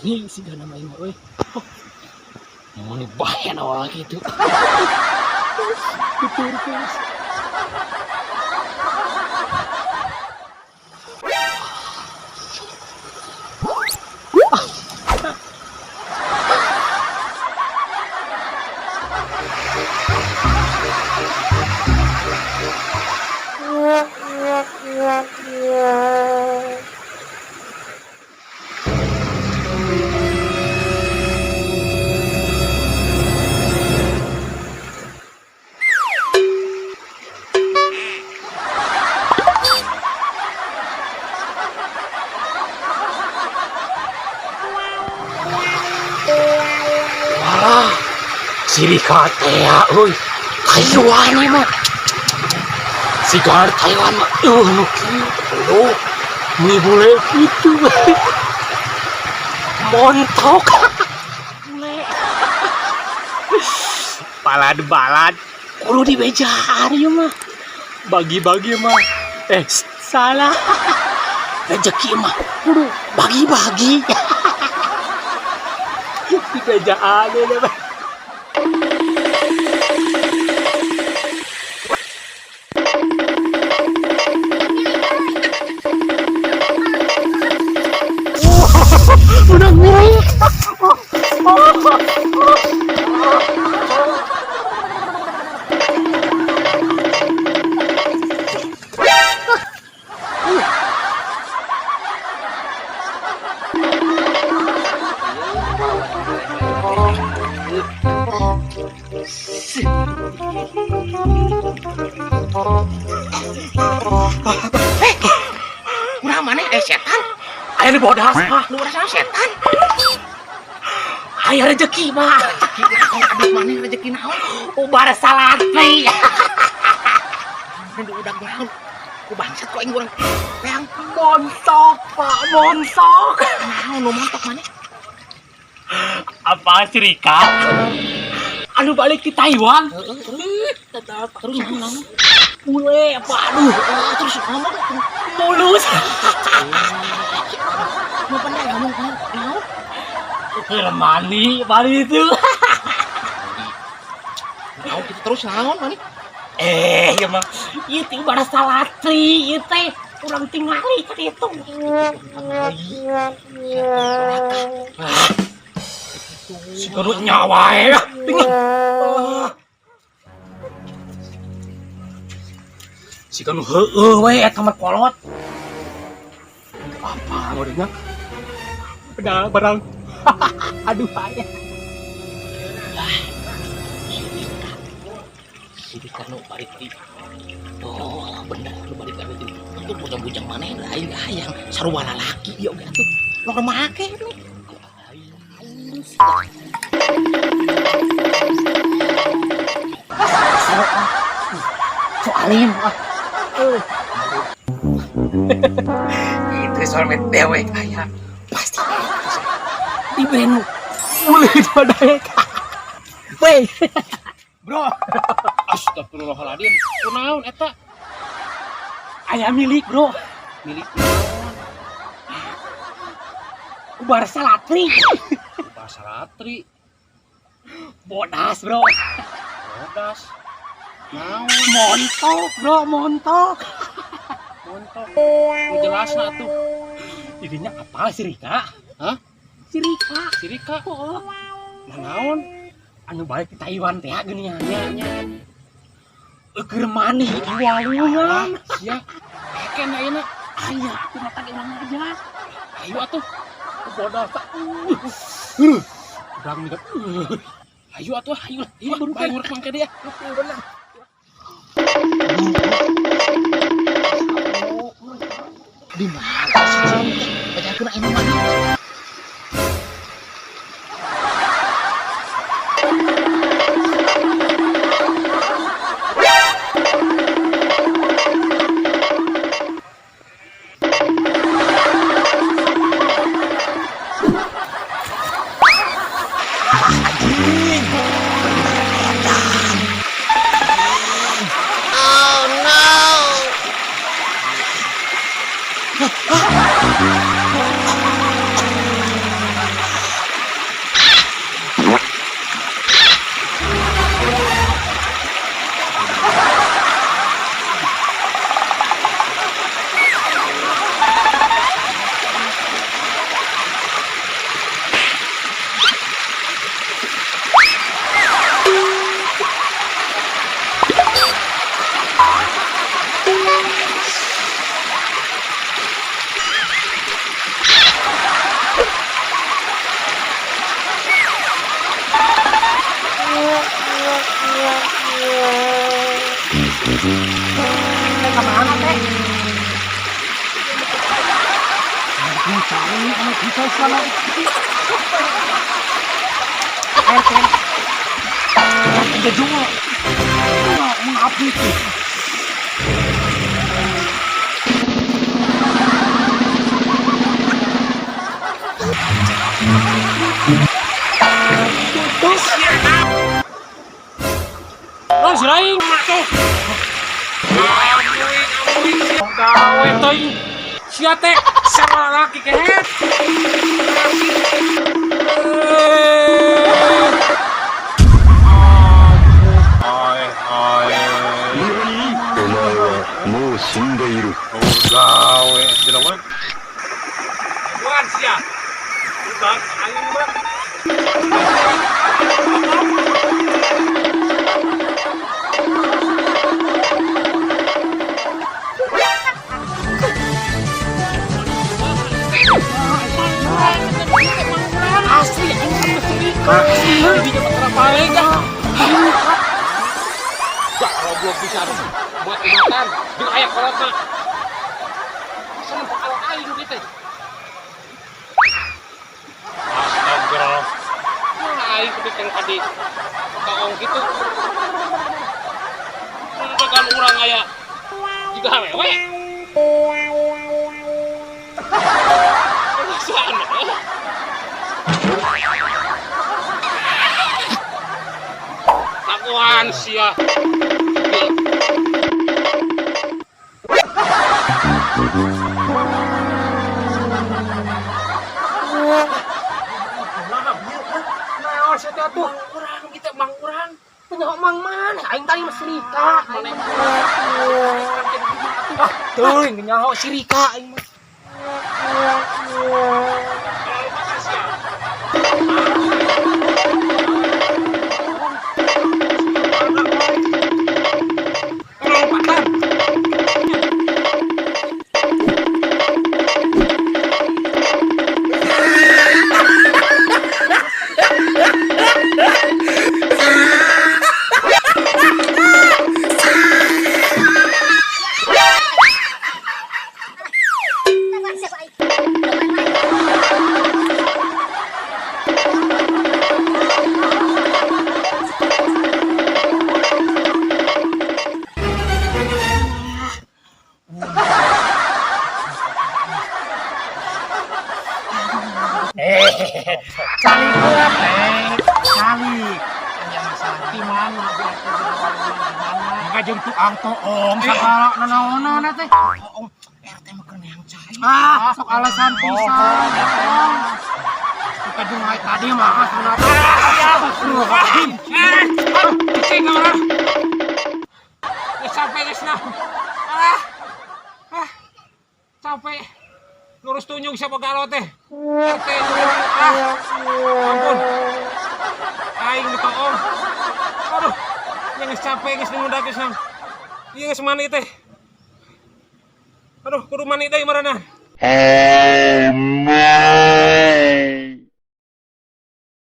Ini sih gak nama ini, euy. Mau nih bahaya awal gitu. Betul, guys. Wah, sirikat teh euy. Taiwan ieu mah. Sigar Taiwan mah nu kieu lu. Meni bule kitu. Montok. Bule. Balad-balad kudu dibejaan ieu mah. Bagi-bagi mah. Eh, salah. Rezeki mah kudu bagi-bagi. Dibejaan ieu mah. Udah milik. Kunaon maneh eh setan? Aya nu bodas mah. Nu bodas setan. Aya rezeki mah. Rezeki naon aduh maneh rezeki naon? Ubar salatri. Mun udah naon? Ku bangsat ku aing urang peang. Montok, Pak, montok. Naon nu montok maneh? Apa cerita? Anu balik di Taiwan. Heeh, Tetap terus naon naon? Bule, apa aduh. Terus ngomong Mulus. Mau bener ngomong naon? Keur mani bari itu. Naon kitu terus naon maneh? Eh, ya mah. Ieu teh ubar salatri, ieu teh urang tingali ka ditu. Si kudu nyawa ya. Si kanu heueuh we eta mah kolot. Apa ngorengna? Udah barang. Aduh aya. Si Karno balik di. Oh, bener lu balik ka ditu. Itu bujang-bujang maneh lain hayang sarua lalaki ieu oge atuh. Lo make nih. Soalin ah. Itu soal dewek aya. Pasti di brand mulai daek. Weh. Bro, Astagfirullahaladzim. Kunaon eta? Aya milik, Bro. Milik Ubar salatri. Ubar salatri. Bodas, Bro. Bodas. Naon? Montok, Bro, montok. Montok. Nu jelasna atuh. Ininya apa si Rika? Hah? Si Rika. Si Rika. Oh. Nah, naon? Anu balik ke Taiwan teh geuning Nya nya. Eukeun mani di walungan. Sia. Eken ayeuna. Aya atuh mata ge urang aja. Ayo atuh. Bodas. Urang nih. Ayo atuh, ayo lah. Iya, baru bae urang mangke deui ya. Bener. Di mana sih? Bacakeun aing mah. Teh ka mana teh? Cai anu kita sana. RT. Ada juga. Mengabdi itu. Oh, si lain tuh. Gawe teuing. Sia teh sama laki kehet. Gawe jelema. Buan sia. Udah aing mah. Asli aing mah Rika. Asli di paling dah. Gak goblok bisa buat makan jeung aya kolotna. Sama kalau aing gitu. Astagfirullah. Mana aing kepikiran tadi kaong gitu. Kan urang aya jiga awewe. Perasaan Takuan sia. Naon sia teh atuh? Urang kitu mang urang. Teu nyaho mang mana? Aing tadi mah si Rika. Ah, teuing nyaho si Rika aing mah. Cali heula teh. Cali. Aya masalah di mana? Maka jeung tuang toong sagala nanaonan teh. Toong RT mah keur neang cai. Ah, sok alasan pisan. Suka jeung tadi mah sunat. Astagfirullahaladzim. Cicing ka urang. Geus sampai geus nah. Ah. Sampai lurus tunjung siapa galo teh. RT ah. Ampun. Aing ditoong. Aduh, yang geus capek geus ngundag geus nang. Ieu geus mani teh. Aduh, kudu mani deui marana. Oh no.